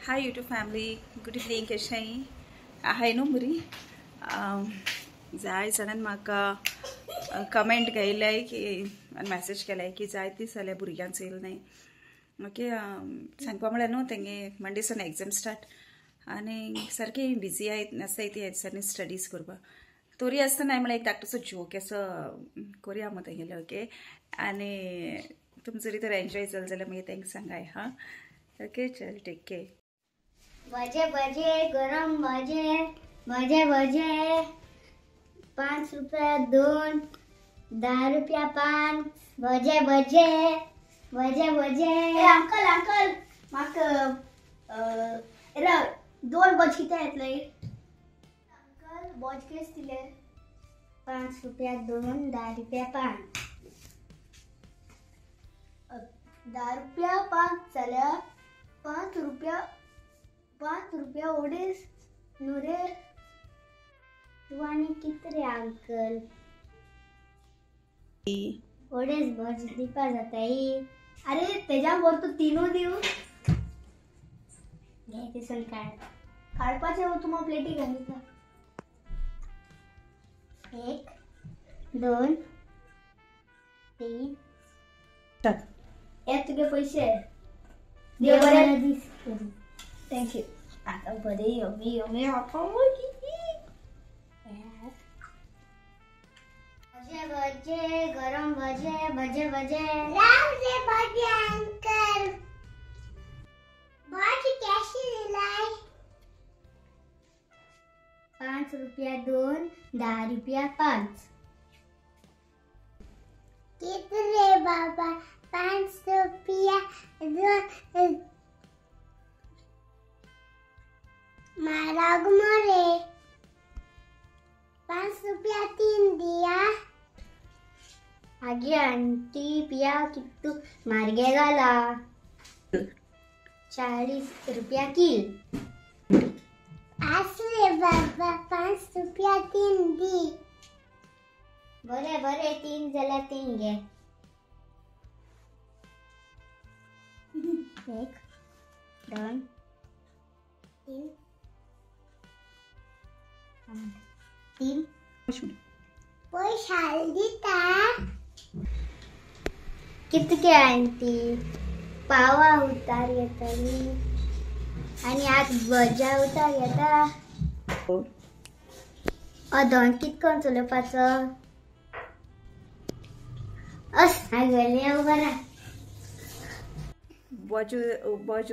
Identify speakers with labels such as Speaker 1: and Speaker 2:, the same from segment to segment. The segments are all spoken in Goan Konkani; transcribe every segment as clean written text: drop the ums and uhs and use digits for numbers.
Speaker 1: Hi YouTube family, good evening. कशें आहाय न्हू बरी? जाय जाणान म्हाका कमेंट केलाय की आनी मॅसेज केलाय की जाय दीस जाल्यार भुरग्यांक चोयल न्हय. ओके, सांगपा म्हळ्यार न्हू तेंगे मंडे सावन एग्जाम स्टार्ट आनी सारकी बिजी आसताय ती दिसांनी स्टडीज करपाक. तोरी आसतना म्हळ्यार एक धाकटोसो जोक असो कोरया मो तेंगेले. ओके, आनी तुमी जरी तर एन्जॉय जाल जाल्यार मागीर तेंका सांगाय. हां, ओके, चल टेक केअर.
Speaker 2: भजे भजे गरम भजे भजे भजे 5 रुपया 2, 10 रुपया 5. भजे भजे भजे भजे.
Speaker 3: अंकल अंकल म्हाका 2 बज कितें येतले? अंकल बज केस दिले?
Speaker 2: 5 रुपया 2, 10 रुपया 5.
Speaker 3: 10 रुपया 5 जाल्यार 5 रुपया 5 रुपया ओडीस न्हू रे.
Speaker 2: तूं आनी कितें रे अंकल, ओडेस भज दिवपा जाताय.
Speaker 3: अरे तेज्या बरोबर तूं 3 दिव.
Speaker 2: घे तिसून काड.
Speaker 3: काडपाचें तूं म्हाका प्लेटी घाल दिता.
Speaker 2: 1 2 3.
Speaker 3: हे तुगे पयशे. देव बरें दीस. Thank you. आता बरे यमी यमी
Speaker 2: भजे भजे गरम भजे भजे भजे. राम रे भजे अंकल, भज कैसे दिलाय? 5 रुपया 2, 10 रुपया 5. कितने बाबा? 5 रुपया 2. माराग मोरे 5 रुपया 3 दिया. आगे आंटी पिया कितू मार्गे जाला. 40 रुपया किल. आसले बाबा 5 रुपया 3 दी. बरे बरे 3 जाल्यार 3 घे. 1 2 3 3. पैशाल दिता. कितके आंटी? पावा उतार येतली आनी आत भजा उतार येता. अदोन कितकोन चलोवपाचो? अस हांवें बरा
Speaker 1: बोज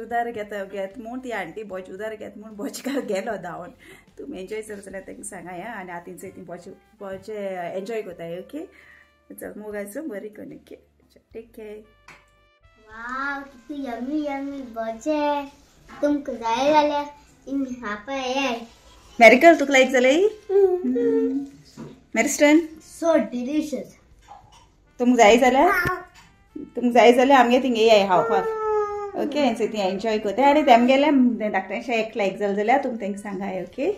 Speaker 1: उदार घेता घेत म्हूण ती आंटी बोज उदार घेत म्हूण बोजकार गेलो धांवन. तुमी एन्जॉय जाल जाल्यार तांकां सांगाय. आनी आतां ती बोज बोज एन्जॉय करताय. ओके, चल मोग आसूं बरी करून. Okay, take care.
Speaker 2: वाव कितू यमी यमी भजे. तुमकां जाय जाल्यार खावपा येयाय.
Speaker 1: मॅरिकल तुका लायक जालें? मॅरिस्टन
Speaker 3: सो डिलिशियस.
Speaker 1: तुमकां जाय जाल्यार तुमकां जाय जाल्यार आमगे थिंगा येयाय खावपाक. ओके, सो ती एन्जॉय करताय आनी तेमगेले धाकट्यांशें एक लायक जालें जाल्यार तुमकां तांकां सांगाय. ओके,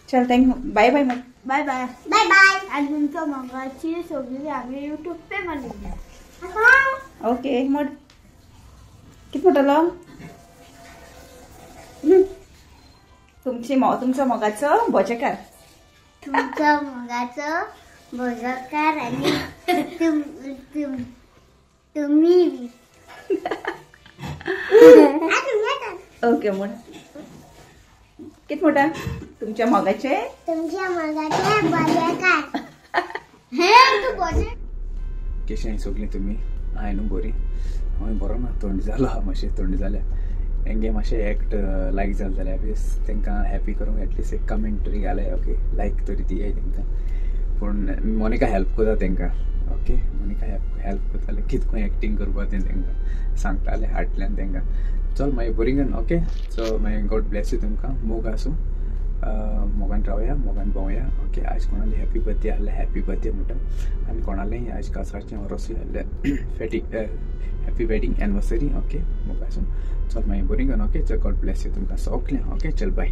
Speaker 1: चल thank bye bye.
Speaker 3: Bye bye
Speaker 2: bye bye.
Speaker 3: आनी तुमचो मोगाची सगळी आमी यूट्यूब पे म्हणली.
Speaker 1: ओके, म्हण कितें म्हणटलो? तुमची तुमचो मोगाचो भोजेकार.
Speaker 2: तुमचो मोगाचो भोजकार आनी तुमी.
Speaker 1: ओके, म्हण कितें म्हणटा? तुमच्या मोगाचे
Speaker 2: तुमच्या मोगाचे भोजेकार.
Speaker 3: हे तूं भोजे
Speaker 4: कशें सगळीं तुमी? हांवें न्हू बरी. हांवें बरो ना, थंड जालो मातशें थंड जाल्या. हेंगे मातशें एक्ट लायक जालें जाल्यार एटलीस्ट तांकां हॅपी करूंक एटलीस्ट एक कमेंट तरी घालाय. ओके, लायक तरी दियाय तांकां. पूण मोनिका हेल्प करता तांकां. ओके, मोनिका हेल्प करतालें कितको एक्टींग करपा तें तांकां सांगतालें हाटल्यान तांकां. चल मागीर बरी करून. ओके, सो मागीर गॉड ब्लेस you. तुमकां मोग आसूं, मोगान रावया, मोगान भोंवया. ओके, आज कोणाले हॅपी बर्थडे आहले हॅपी बर्थडे म्हणटा आनी कोणालेय आज कासारचें वरोसूय आहले फेटी हॅपी वेडींग एनिवर्सरी. ओके, मोग आसूं. चल मागीर बरी करून. ओके, चल गॉड ब्लेस you तुमकां सगळ्यांक. ओके, चल बाय.